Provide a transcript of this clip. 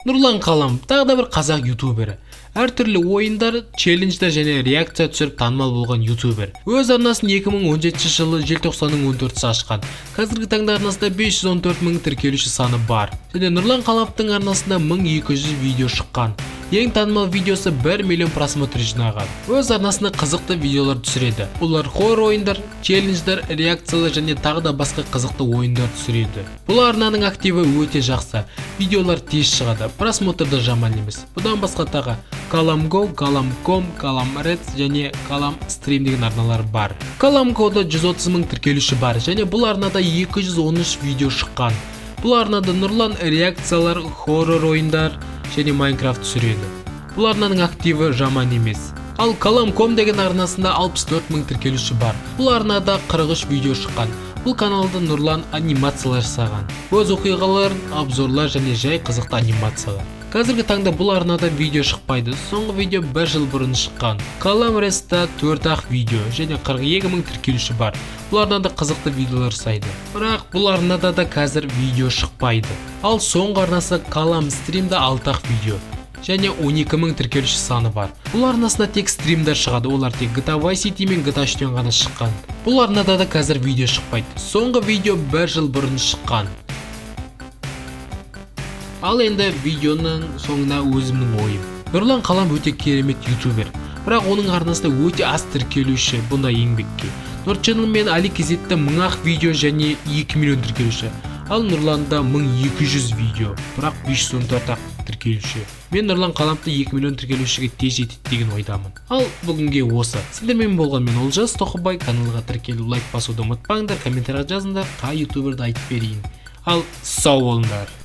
Нұрлан Қалам тағы да бір қазақ ютубері. Әртүрлі ойындар, челлендждер және реакция түсіріп танымал болған ютубер. Өз арнасын 2017 жылы желтоқсанның 14-сі ашқан. Қазіргі таңда арнасында 514 мың тіркелуші саны бар. Және Нұрлан Қаламовтың арнасында 1200 видео шыққан. Ең танымал видеосы 1 миллион просмотр жинаған. Өз арнасында қызықты видеолар түсіреді. Олар хоррор ойындар, челлендждер, реакциялар және тағы да басқа қызықты ойындар түсіреді. Бұл арнаның активі өте жақсы. Видеолар тез шығады, просмотр да жаман емес. Бұдан басқа тағы Kalam Go, Kalam Com, Kalam Reds және Kalam Stream деген арналар бар. Kalam Go'да 130 мың тіркелуші бар және бұл арнада 213 видео шыққан. Бұл арнада Нұрлан реакциялар, хоррор ойындар және Майнкрафт түсіреді. Бұл арнаның активі жаман емес. Ал Kalam.com деген арнасында 64 мың тіркелуші бар. Бұл арнада 43 видео шыққан. Бұл каналда Нұрлан анимациялар жасаған. Өз оқиғаларын, обзорлар және жай қызықты анимациялар. Қазіргі таңда бұл арнада видео шықпайды. Соңғы видео бір жыл бұрын шыққан. Kalam Rest'та 4 ақ видео және 42 мың тіркелуші бар. Бұл арнада қызықты видеолар жасайды. Бірақ бұл арнада да қазір видео шықпайды. Ал соңғы арнасы Kalam Stream'да 6 ақ видео және 12 мың тіркелуші саны бар. Бұл арнасында тек стримдер шығады, олар тек GTA Vice City мен GTA 3-тен ғана шыққан. Бұл арнада да қазір видео шықпайды. Соңғы видео бір жыл бұрын шыққан. Ал енді видеоның соңына өзімнің ойым. Нұрлан Қалам өте керемет ютубер. Бірақ оның арнасында өте аз тіркелуші бұндай еңбекке. Нұр Channel мен Али Кезетте 1000 ақ видео және 2 миллион тіркелуші. Ал Нұрланда 1200 видео, бірақ 514 ақ тіркелуші. Мен Нұрлан Қаламты 2 миллион тіркелушіге тез жетеді деген ойдамын. Ал бүгінге осы. Сендермен болған мен, Олжас Тоқыбай. Каналға тіркеліп, лайк басуды ұмытпаңдар, комментарий жазыңдар, қай ютуберді айтып берейін. Ал сау болыңдар.